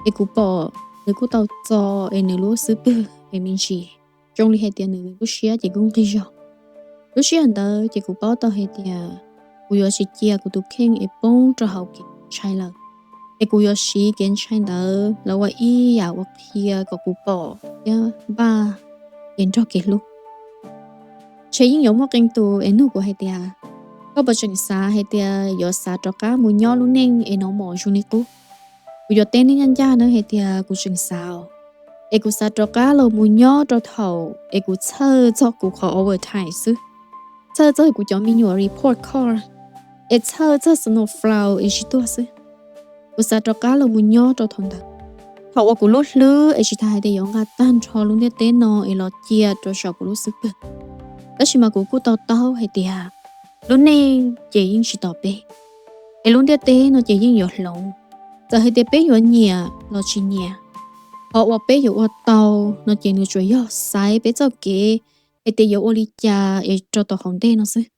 Es kuv pom nws kuj tau txo es nws lub xub pwg es me ntsis zoo li hais tias nws lub siab ces kuj nqig zog. Lub sij hawm ntawd ces kuv paub tau hais tias kuv yuav tsis cia kuv tus kheej es poob rau hauv kev ntshai lawm, es kuv yuav siv kev ntshai ntawd los ua ib yam uas qhia kom kuv pom thiab npaj kev nrog kev hlub. Ntshe yeej yuav muaj qee tus es nug kuv hais tias, koj puas tseem xav hais tias yuav xav rov qab mus nyob lub neej es no mos zoo li qub? Kuv yuav teb nej ncaj ncaj na hais tias kuv tseem xav, es kuv xav rov qab los mus nyob rau thaum es kuv txhawj txog kuv qhov overtime xwb, txhawj txog kuv cov me nyuam report card, es txhawj txog snowfall es tsis tuag xwb. Kuv xav rov qab los mus nyob rau thaum ntawd, thaum uas kuv lub hlwb es tsis tas hais tias yuav nqa tag nrho lub ntiaj teb no es los cia rau saum kuv lub xub pwg. Tab sis mas kuv kuj to taub hais tias lub neej ces yeej tsis tos peb, es lub ntiaj teb no ces yeej yuav hloov, txawm hais tias peb yuav nyiam los tsis nyiam. Qhov uas peb yuav ua tau no ces nws tsuas yog xaiv peb txoj kev hais tias yuav ua li cas es rau tom hauv ntej no xwb.